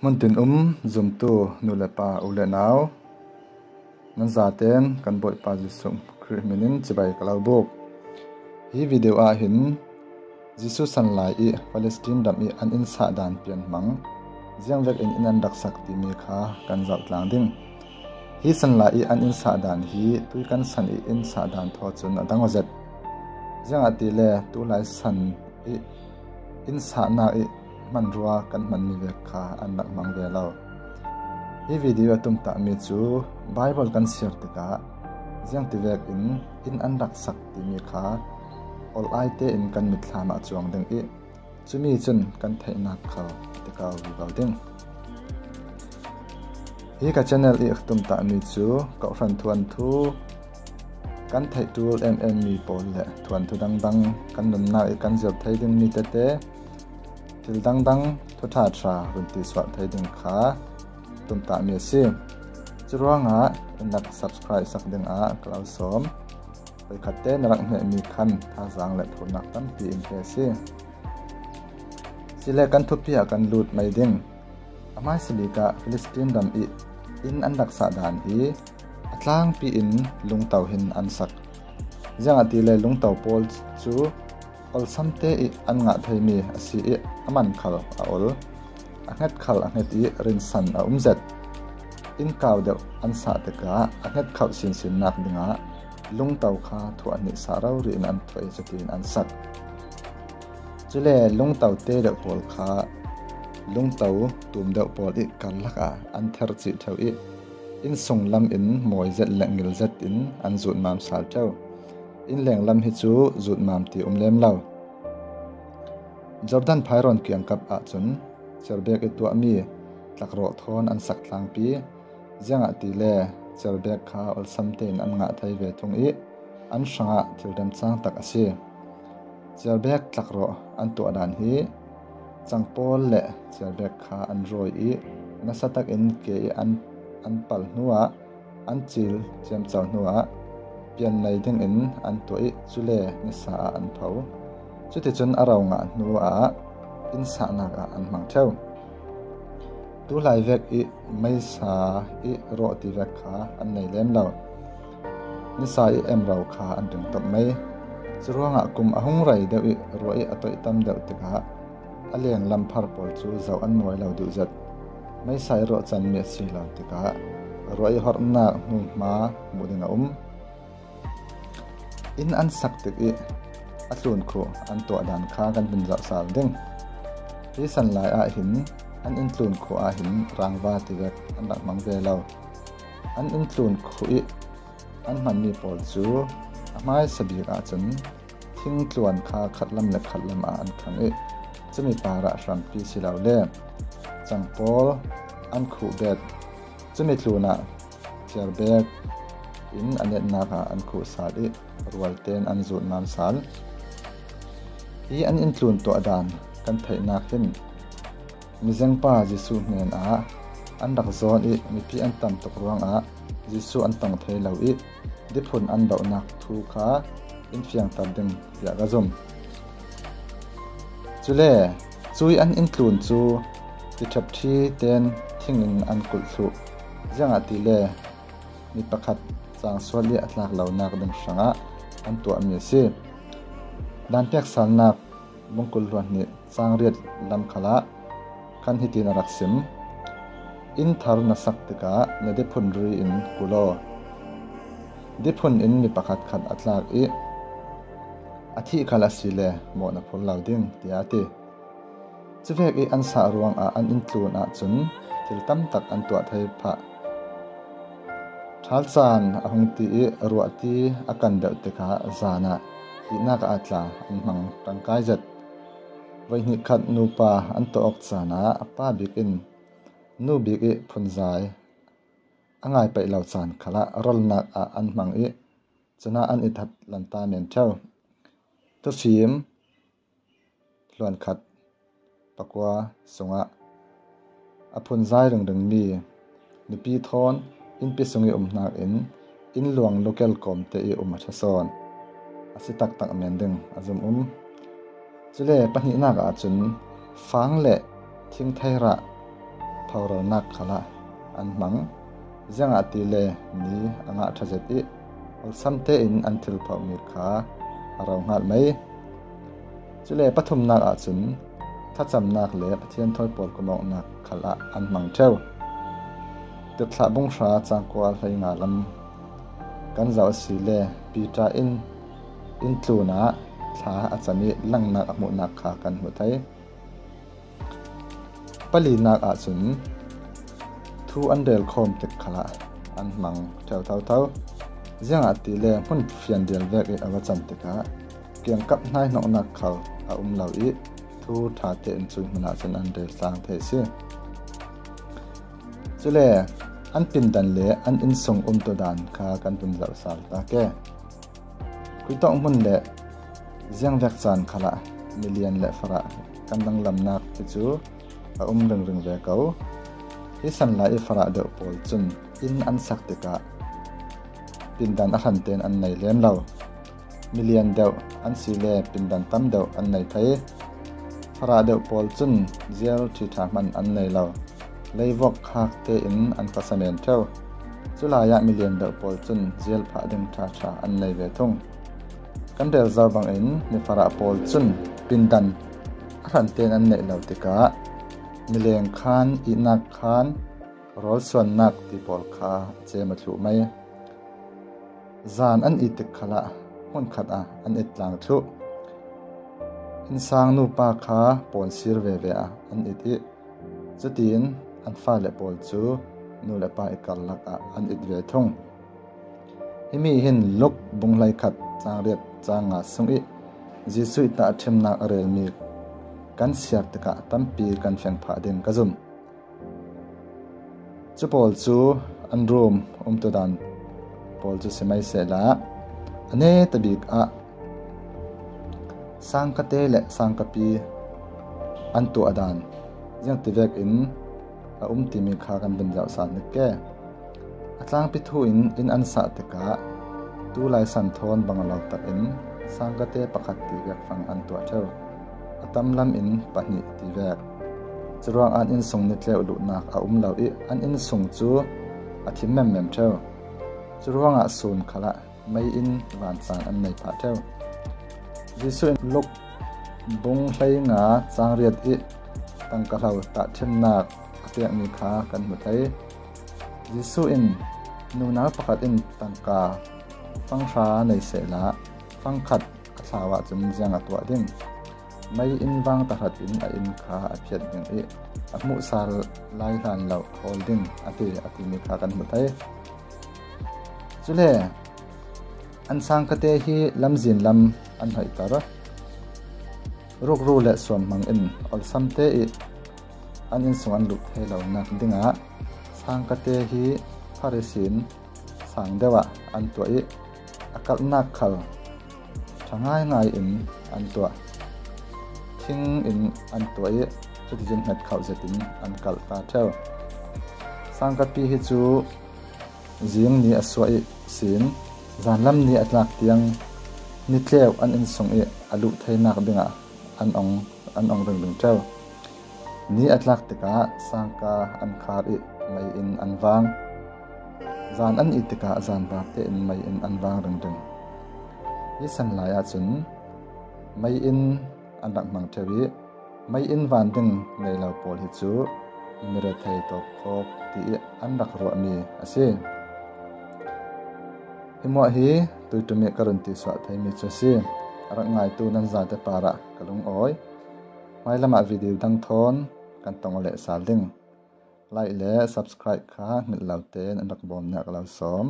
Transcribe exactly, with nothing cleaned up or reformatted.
Hmun tin um zumtu nu le pa, u le nau, nan zaten kan Bawipa Jesuh Khrih hminin chibai ka lo buk. Hi video ah hin Jesuh sanlai i Palestine dam i an insah dan pian hmang ziang vekin in an rak sak timi kha kan zoh tlang ding. Hi sanlai i an insah dan hi tui kan san i insah dan thaw cun a dang aw zet. Ziangahtile tulai san i insahnak i hmanrua kan hmanmi vek kha an rak hmang ve lo. Hi video a tumtahmi cu Bible kan siar tikah ziangti vekin in an rak sak timi kha ol-ai tein kan mitthlam ah cuang ding i cumi cun kan theihnak kha a tikau vivo ding. Hi ka channel i a tumtahmi cu kawhhran thuanthu kan theih ṭul emem mi pawl le thuanthu dangdang kan nunnak i kan zir thei dingmi tete, thil dangdang thuṭha ṭha run tisuah thei ding kha tumtahmi a si. Curuangah in rak subscribe sak dingah ka lo sawm. Voikhat te na rak hnehmi khan thazaang le phurnak tampi in pe a si. Sile kan thupi ah kan lut mai ding. A hmaisa bik ah Filistin ram i in an rak sah dan hi a tlangpi in lungto hin an sak. Ziangahtile lungto pawl cu olsam te i an ngah theimi a si i a man khal a ol, a hnget khal a hnget i rinsan a um zet. In kau deuh an sah tikah a hnget khauh sinsinnak dingah lungto kha thuah nih sah rori in an thuah i cutin an sak. Cule lungto te deuh pawl kha lungto tum deuh pawl i karlak ah an ther cih ṭheu i innsung lam in mawi zet le ngil zet in an zutmam sal ṭheu. Inn lenglam hi cu zutmam ti um lem lo. Jordan phairawn kiangkap ahcun ciarbek i tuahmi tlakrawh thawn an sak tlangpi. Ziangahtile ciarbek kha olsam tein an ngah thei ve thung i an hrangah thil remcang tak a si. Ciarbek tlakrawh an tuah dan hi cangpawl le ciarbek kha an rawi i nasa takin ke i an, an pal hnuah an cil ciamco hnuah pian nei dingin an tuah i cule nisa ah an pho. Cuticun a ro ngah hnuah innsahnak ah an hmang ṭheu. Tulai vek i meisa i rawh ti vek kha an nei lem lo. Nisa i emro kha an ring tok mai. Curuangah kum a hung rei deuh i ruah i a toih tam deuh tikah a lenglam phar pawl cu zoh an mawi lo duh zet. Meisa i ruah canmi a si lo tikah ruah i horhnak hnu hma hmuh ding a um. In an sak tik i a tlun khuh an tuah dan kha kan vun zoh sal ding. Hi sanlai ah hin an in tlun khuh ah hin rangva ti vek an rak hmang ve lo. An in tlun khuh i an hmanmi pawl cu a hmaisa bik ahcun thingtluan kha khatlam le khatlam ah an khang i cumi parah hrampi si lo le cangpawl an khuh bet. Cumi tlunah ciarbek in a netnak ah an khuh sal i rualten an zutmam sal. Hi an in tlun tuah dan kan theihnak hin mizengpa Jesuh hnenah an rak zawn i mipi an tam tuk ruangah Jesuh an tong thei lo i diphun an dohnak thu kha in fiangter ding tiah ka zum. Cule cui an in tlun cu tiṭhepṭhi ten thingin an kulh thluh. Ziangahtile mi pakhat cangsual i a tlak lonak ding hrangah an tuahmi a si. Danpiak salnak bungkul hluan hnih cangriat lam khalah khan hitin a rak sim: In thar na sak tikah na diphun ri in kulh aw. Diphun in mi pakhatkhat a tlak i a thih khal a si le mawh na phur lo ding, tiah a ti. Cuvek i an sah ruangah an in tlun ahcun thil tamtak an tuah thei phah. Ṭhalcaan a hung ti i ruahti a kan deuh tikah zan ah ihnak ah a tla an hmang ṭangkai zet. Voihnih khat nupa an tuah awk caan ah pa bik in nu bik i phunzai a ngai paih lo caan khalah rolnak ah an hmang i cunah an i that lanta men ṭheu. Thufim hluan khat pakua sungah a phunzai ringringmi nupi thawn innpi sung i umnak in innluang local kawmte i um a ṭha sawn a si taktak men ding a zum um. Cule pahnihnak ahcun fang le thingthei rah phoralnak khalah an hmang. Ziangahtile ni a ngah ṭha zet i olsam tein an thil phorhmi kha a ro hngal mai. Cule pathumnak ahcun thlacamnak le Pathian thawi pawl kumawknak khalah an hmang ṭheu. Tirhthlah bung hra cang kua hlei nga lam kan zoh asile Piter in inn tlunah thla a cam i langnak a hmuhnak kha kan hmu thei. Palinak ahcun thu an rel khawm tik khalah an hmang ṭheu thotho. Ziangahtile hmun fian dial vek i a va cam tikah kiangkap hnaihnawhnak khal a um lo i thu ṭha tein cui hmun ahcun an rel tlang thei a si. Cule an pindan le an innsung umtuahdan kha kan vun zoh sal ta ke. Khuitawk hmun le ziangvek caan khalah milian le farah kan danglamnak hi cu a um ringring ve ko. Hi sanlai i farah deuh pawl cun inn an sak tikah pindan a hran tein an nei lem lo. Milian deuh an si le pindan tam deuh an nei thei. Farah deuh pawl cun zial ṭhiṭha hman an nei lo. Leivok khak tein an kasa men ṭheu. Culai ah milian deuh pawl cun zial phah ding ṭhaṭha an nei ve thung. Kan rel zo bangin mifarah pawl cun pindan a hran tein an neih lo tikah mileng khan ihnak khan rawlsuannak ti pawl kha cem a thluh mai. Zan an it tik khalah hmunkhat ah an it tlang thluh. Innsang nupa kha pawn sir veve ah an it i cutin an fale pawl cu nu le pa i karlak ah an it ve thung. Himi hin Luk bung hleikhat cang riat cang nga sung i Jesuh i tahṭhimnak a relmi kan siar tikah tampi kan fiang phah ding ka zum. Cu pawl cu an rum umtuahdan pawl cu si mai sehla a neta bik ah sangkate le sangkapi an tuahdan ziangtivek in a um timi kha kan vun zoh sal ning ke. A tlangpi thu in inn an sah tikah tulai san thawn bang lo takin sangkate pakhat ti vek fang an tuah ṭheu. A tam lam in pahnih ti vek. Curuangah an innsung nitleu luhnak a um lo i an innsung cu a thim memem ṭheu. Curuangah sun khalah mei in vancaan an nei phah ṭheu. Jesuh in Luk bung hlei nga cang riat i tangka hlo tahṭhimnak a pekmi kha kan hmu thei. Jesuh in nunau pakhat in tangka fang hra nei sehla fang khat a thlau ahcun ziang a tuah ding? Mei in vang tahratin a inn kha a phiat ding i a hmuhsal lai hlan lo hawl ding a ti, a timi kha kan hmu thei. Cule an sangkate hi lamzin lam an hoihter. Rukru le suamhmang in olsam te i an innsung an luh thei lonak dingah sangkate hi Farasi in sang deuh ah an tuah i a kalhnak khal ṭha ngaingai in an tuah. Thing in an tuah i cuticun hnget khauh zetin an kalh ta ṭheu. Sangkapi hi cu zing ni a suah i sin, zanlam ni a tlak tiang nitleu an innsung i a luh theinak dingah an ong, an ong ringring ṭheu. Ni a tlak tikah sangka an khar i mei in an vang. Zan an it tikah zanvar tein mei in an vang ringring. Hi sanlai ahcun mei in an rak hmang ṭheu i mei in van ding nei lo pawl hi cu mirethei tawk khawk ti i an rak ruahmi a si. Hi muah hi tuiṭum i ka run tisuah theimi cu a si. A rak ngaitu nan zate parah ka lungawi. Hmailam ah video dang thawn kan tong aw leh sal ding. Like le subscribe kha hngilh lo tein an rak bawm nih ka lo sawm.